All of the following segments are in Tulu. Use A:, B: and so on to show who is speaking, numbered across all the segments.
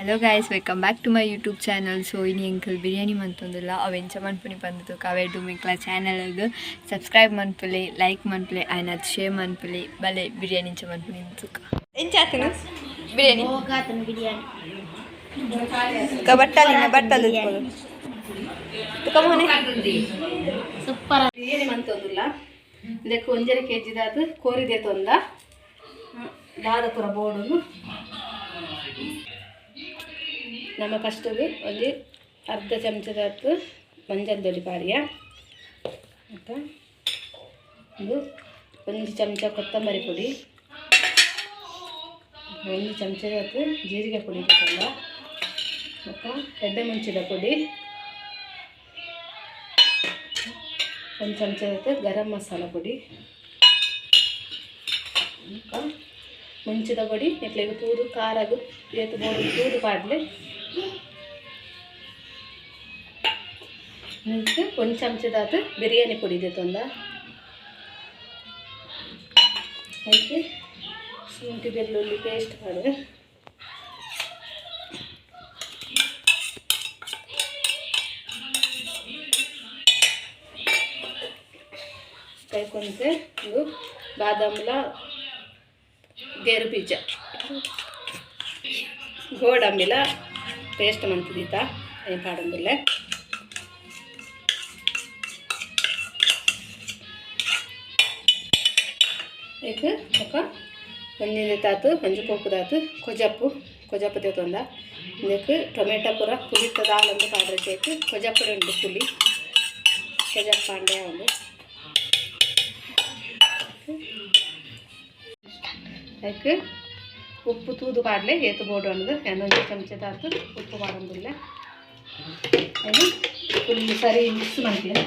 A: Hello guys, welcome back to my YouTube channel. So ಇನಿ ಎಂಕಲ್ ಬಿರಿಯಾನಿ ಮಂತೊಂದುಲ್ಲ. ಅವು ಎಂಚ ಮನ್ಪುನಿ ಪಂದ್ ಅವೆಡ್ಡು ಮೆಕ್ಲ ಚಾನಲ್ ಸಬ್ಸ್ಕ್ರೈಬ್ ಮನ್ಪುಲೆ, ಲೈಕ್ ಮನ್ಪುಲೆ, ಆಯ್ನಾತ್ ಶೇರ್ ಮನ್ಪುಲೆ. ಬಲೆ, ಬಿರಿಯಾನಿ ಎಂಚ ಮನ್ಪುನಿ ತೂಕ. ಎಂಚ ಆತನು ಬಿರಿಯಾನಿ?
B: ಹೋಗಾತನ ಬಿರಿಯಾನಿ.
A: ಬಟ್ಟಲಿನ ಬಟ್ಟಲು ತುಕ ಮೋನೆ.
B: ಸೂಪರ್.
C: ಬಿರಿಯಾನಿ ಮಂತೊಂದುಲ್ಲ. ಇದಕ್ಕೆ ಒಂಜರೆ ಕೆ ಜಿದಾದ್ ಕೋರಿದೆ ತೊಂದ ದಾದ ಪೂರ ಬೋಡುನು. ನಮ್ಮ ಫಸ್ಟಿಗೆ ಒಂಜಿ ಅರ್ಧ ಚಮಚದಾತ್ ಮಂಜಲ್ ದೊಡಿ ಪಾಡಿಯ. ಮತ್ತು ಒಂದು ಒಂಜಿ ಚಮಚ ಕೊತ್ತಂಬರಿ ಪುಡಿ, ಒಂದು ಚಮಚದಾತ್ ಜೀರಿಗೆ ಪುಡಿ ತಗೊಂಡ, ಮತ್ತು ಎಡ್ಡೆ ಮುಂಚಿದ ಪುಡಿ, ಒಂದು ಚಮಚದಾತ್ ಗರಂ ಮಸಾಲ ಪುಡಿ, ಬೊಕ್ಕ ಮುಂಚಿದ ಪೊಡಿ. ಎಕ್ಲೆಗ್ ತೂದು ಖಾರಗ್ ಏತ್ ಬೋಡು ತೂದು ಪಾಡ್ಲೆ. ನೆಕ್ಸ್ಟ್ ಒಂದು ಚಮಚದಾತ್ ಬಿರಿಯಾನಿ ಪೊಡಿ ದೆತೊಂದ. ಐಕ್ ಶುಂಠಿ ಬೆಳ್ಳುಳ್ಳಿ ಪೇಸ್ಟ್ ಪಾಡ್ವೆ. ಕೈಕೊಂತೆ ಇದು ಬಾದಾಮ್ಲ ಗೇರು ಬೀಜ ಗೋಡಂಬಿಲ ಪೇಸ್ಟ್ ಮಂತಿದೀತ ಏನು ಪಾಡೊಂದುಲ್ಲೆ. ಐಕ್ ಬೊಕ್ಕ ಒಂಜಿ ತಾತು ಒಂಜಿ ಕೋಪುದಾತು ಕೊಜಪ್ಪು, ಕೊಜಪ್ಪು ತೇತೊಂದ. ಇಂದೆಕ್ ಟೊಮೆಟೊ ಪೂರ ಪುಳಿತ ದಾಲೊಂದು ಪಾಡ್ರೆ ಕೊಜಪ್ಪು ಉಂಡು. ಪುಳಿ ಕೊಜಪ್ಪು ಪಾಂಡೆ ಉಂಡು. ಐಕ್ ಉಪ್ಪು ತೂದು ಪಾಡ್ಲೆ, ಏತು ಬೋಡು ಅನ್ನೋದು. ಒಂದೊಂದು ಚಮಚದಾತು ಉಪ್ಪು ಪಾಡೊಂದುಲ್ಲೆ. ಐನು ಫುಲ್ ಸರಿ ಮಿಕ್ಸ್ ಮಾಡ್ತೀನಿ.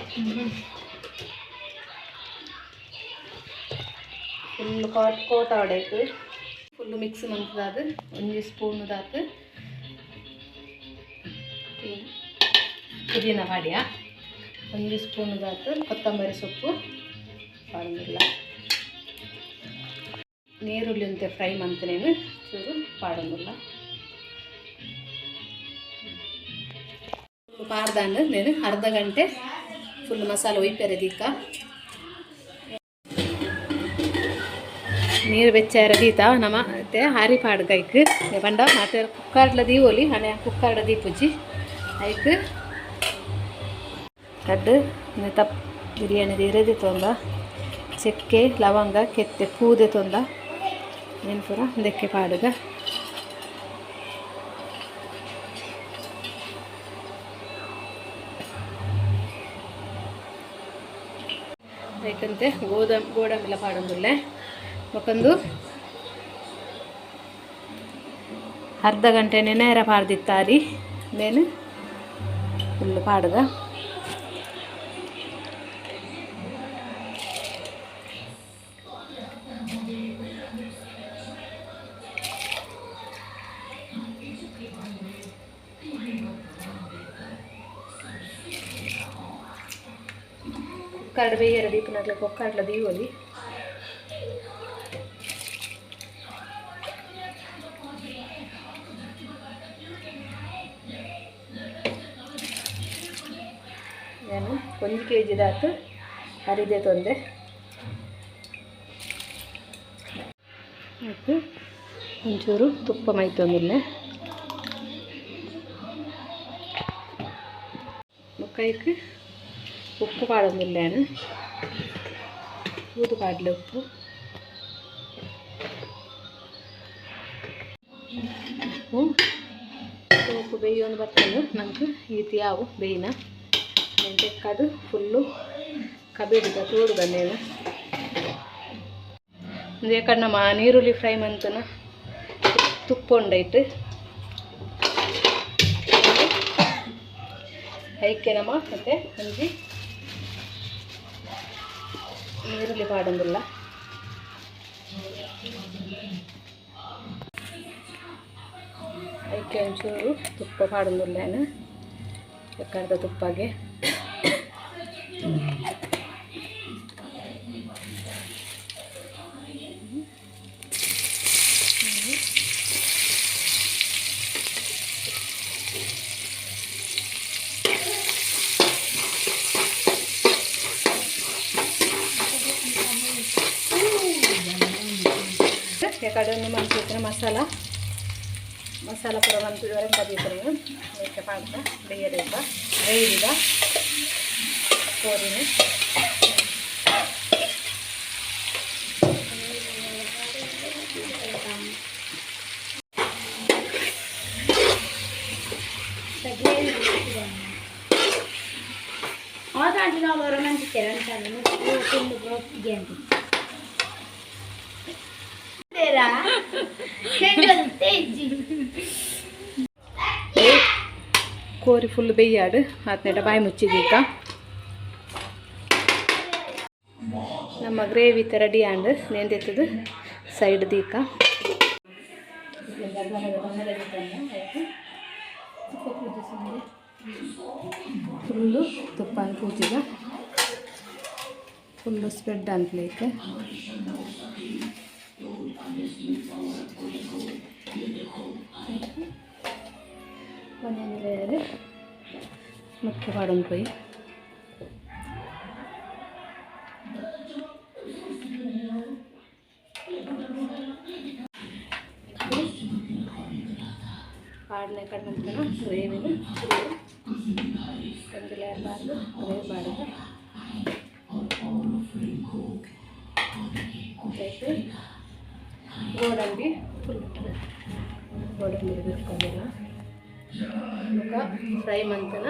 C: ಫುಲ್ ಕೋಟ್ ಕೋಟ್ ಆವಡೈಕ್ ಫುಲ್ ಮಿಕ್ಸ್ ಮಂತದಾದ್ ಒಂಜಿ ಸ್ಪೂನ್ ದಾತ್ ಪುದೀನ ಪಾಡಿಯ, ಒಂಜಿ ಸ್ಪೂನ್ ದಾತ್ ಕೊತ್ತಂಬರಿ ಸೊಪ್ಪು ಪಾಡೊಂದುಲ್ಲ. ನೀರುಳ್ಳಿ ಅಂತೆ ಫ್ರೈ ಮಂತನೇನು ಚೂರು ಪಾಡೊಂದುಲ್ಲ. ಪಾಡ್ದಾಂಡ್ నేను ಅರ್ಧ ಗಂಟೆ ಫುಲ್ ಮಸಾಲೆ ಒಯ್ಪೆರೆ ದೀಕ. ನೀರು ಬೆಚ್ಚಾರ ದೀತ ನಮ ಮತ್ತೆ ಹಾರಿ ಪಾಡ್ಗ. ಐಕ್ ಪಂಡ ಮಾತೆ ಕುಕ್ಕರ್ಡ್ಲ ದೀವೊಲಿ ಹಣೆ, ಕುಕ್ಕರ್ಡ ದೀಪುಜಿ. ಐಕ್ ರಡ್ಡ್ ತಪ್ ಬಿರಿಯಾನಿ ಇರದಿ ತೊಂದ. ಚಕ್ಕೆ, ಲವಂಗ, ಕೆತ್ತೆ ಪೂದೆ ತೊಂದ. ನೆನ್ ಪೂರ ದೆಕ್ಕೆ ಪಾಡುಗ. ಐಕಂತೆ ಗೋಡಂಬಿಲ ಪಾಡೊಂದುಲ್ಲೆ. ಬೊಕೊಂದು ಅರ್ಧ ಗಂಟೆ ನೆನೆಯರ ಪಾಡ್ದಿತ್ತಾರಿ. ನೇನು ಫುಲ್ ಪಾಡುಗ. ಕುಕ್ಕರ್ಡ್ ಬೇಯರ ದೀಪನಗ್ಲೆ ಕುಕ್ಕರ್ಡ್ಲ ದೀವೊಲಿ. ನಾನು ಒಂಜಿ ಕೆ ಜಿದಾತ್ ಅರಿದೆ ತೊಂದೆ. ಮತ್ತು ಒಂಚೂರು ತುಪ್ಪ ಮೈತೊಂದುಲ್ಲೆ. ಬೊಕ್ಕ ಐಕ್ ಉಪ್ಪು ಪಾಡೊಂದುಲ್ಲೆ. ತೂದು ಪಾಡ್ಲೆ ಉಪ್ಪು. ಉಪ್ಪು ಉಪ್ಪು ಬೇಯೊಂದು ಬರ್ತದೆ ನಂಗೆ. ಈತಿ ಯಾವು ಬೇಯಿನ నేను ತೆಕ್ಕದು ಫುಲ್ಲು ಕಬಿಡುಗ ತೋಡುಗ నేను. ಉಂದು ನಮ್ಮ ನೀರುಳ್ಳಿ ಫ್ರೈ ಮಂತನ ತುಪ್ಪ ಉಂಡೈಟ್. ಐಕೆ ನಮ್ಮ ಮತ್ತೆ ಒಂಜಿ ನೀರುಳ್ಳಿ ಪಾಡೊಂದುಲ್ಲ. ಐಕೆ ಒಂಚೂರು ತುಪ್ಪ ಪಾಡೊಂದುಲ್ಲೇನು ಎಕ್ಕಡ್ದ ತುಪ್ಪಗೆ. ಕಡೆ ಮಂಚಿತ್ತಿನ ಮಸಾಲ ಮಸಾಲ ಪೂರ ಮಂತು ಕದೀತನೆ ಮೇಕೆ ಪಾಡ್ದ ಬೇಯರೇಪ ಗ್ರೇವಿದ ಕೋರಿನ ಕೋರಿ ಫುಲ್ ಬೇಯಾಡು ಆತ್ನೇಟ ಬಾಯಿ ಮುಚ್ಚಿದೀಕ ನಮ್ಮ ಗ್ರೇವಿ ರೆಡಿ ಆಂಡ್ ನೆಂದೆತ್ತದು ಸೈಡ್ ದೀಕ ಫುಲ್ಲು ತುಪ್ಪ ಪೂಜಿಗ ಫುಲ್ಲು ಸ್ಪ್ರೆಡ್ ಅನ್ಪ್ಲೇಕ್ ಒಂದೊಂದು ಲೇಯರ್ ಮುಖ್ಯ ಪಾಡೊಂದು ಪೋಯಿ ಪಾಡನೆ ಕಡೆ ಗ್ರೇವಿನ ಒಂದು ಲೇಯರ್ ಬಾರ್ದು ಗ್ರೇವಿ ಬಾಡಿದ ಗೋಡಂಬಿ ಫುಲ್ ಗೋಡಂಬಿ ಬಿಟ್ಕೊಂಡಿಲ್ಲ. ಬೊಕ ಫ್ರೈ ಮಂತನ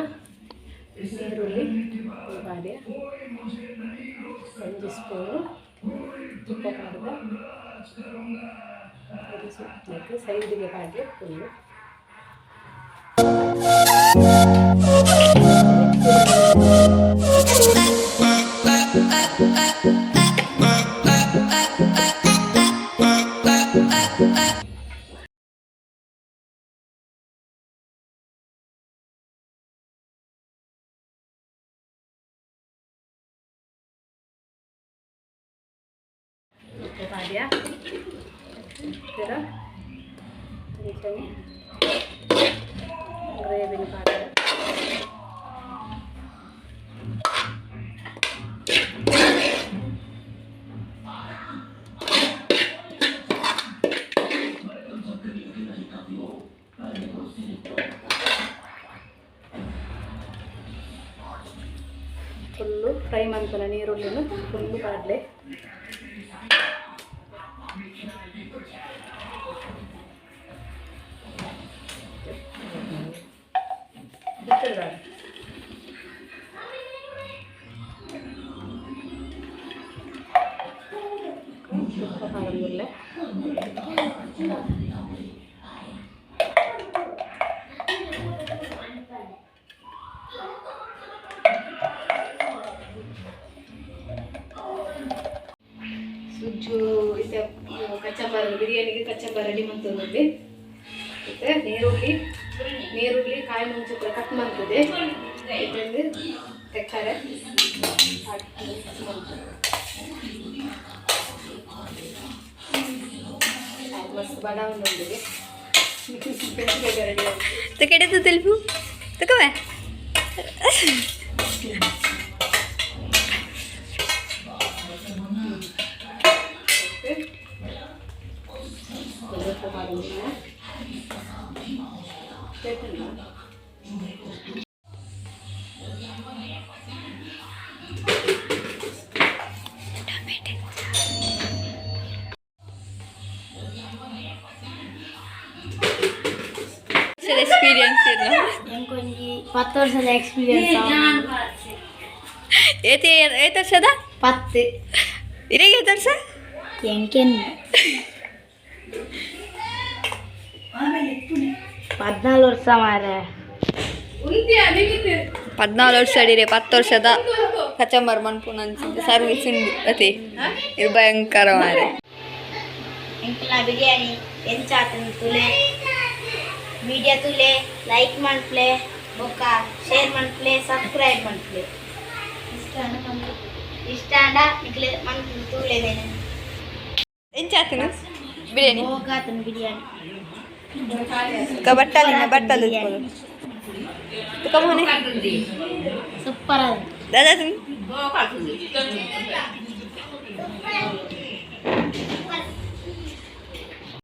C: ನೀರುಳ್ಳಿ ಪಾಡ್ಯ ಒಂಜಿ ಸ್ಪೂನು ತುಪ್ಪ ಪಾಡ್ದ ಸೈಡಿಗೆ ಪಾಡ್ಯ ಫುಲ್ಲು. ಉಪ್ಪು ಪಾಡ್ಯ ಪಿರ ಅಂಚನೆ ಗ್ರೇವಿನ ಪಾಡ್ಯ ಫುಲ್ಲು ಫ್ರೈ ಮಂತನ ನೀರುಳ್ಳಿನ ಫುಲ್ಲು ಪಾಡ್ಲೆ. ತುಪ್ಪ ಪಾಡೊಂದುಲ್ಲೆ. ಸುಜ್ಜು ಇತ್ತೆ ಕಚಂಬರ್ ಬಿರಿಯಾನಿಗೆ ಕಚಂಬರ್ ರೆಡಿ ಮಂತೊಂದುಲ್ಲೆ. ಇತ್ತೆ ನೀರುಳ್ಳಿ ನೀರುಳ್ಳಿ ಕಾಯಿ ಮುಂಚೆ ಪೂರ ಕಟ್ ಮಂತದೆ ಇತ್ತೆ ತೆಕ್ಕರೆ ಮಸ್ತ್ ಬಡ ಒಂದೊಂದಿಗೆ ರೆಡಿ.
A: ತಕೆಡೆದು ತೆಲುಪು ತಕವೇ.
C: ಉಪ್ಪು ಪಾಡೊಂದಿಲ್ಲ.
A: ಎಕ್ಸ್ಪೀರಿಯನ್ಸ್ ಇರ್ನ?
B: ಎಂಕೊಂಜಿ 10 ವರ್ಷದ ಎಕ್ಸ್ಪೀರಿಯನ್ಸ್.
A: ಏತ್ ಏತ್ ವರ್ಷದ?
B: 10.
A: ಇರೆಗೆ ಏತ್ ವರ್ಷ?
B: ಎಂಕೆನ್ 14 ವರ್ಷ ಮಾರೆ.
A: 14 ವರ್ಷ ಅಡಿರೆ 10 ವರ್ಷದ ಕಚಂಬರ್ ಮನ್ಪುನ ಸರ್ವಿಸ್ ಉಂಡು ಅತಿ ಇದು ಭಯಂಕರ ಮಾರೆ.
B: ಎಂಕಲ ಬಿರಿಯಾನಿ ಎಂಚಾತನ ತುಲೆ ವಿಡಿಯೋ ತುಲೆ ಲೈಕ್ ಮನ್ಪ್ಲೆ ಬೊಕ್ಕ ಶೇರ್ ಮನ್ಪ್ಲೆ ಸಬ್ಸ್ಕ್ರೈಬ್ ಮನ್ಪ್ಲೆ ಇಷ್ಟ ಅಂಡ ನಿಕ್ಲೆ ಮನ್ ತೂಲೆ ಮೇನೆ.
A: ಎಂಚಾತನು ಬಿರಿಯಾನಿ?
B: ಹೋಗಾತನ ಬಿರಿಯಾನಿ.
A: ಬಟ್ಟಲಿನ ಬಟ್ಟಲು ತುಕಮೋನೆ.
B: ಸೂಪರ್ ಅದು.
A: ದಾದಾ.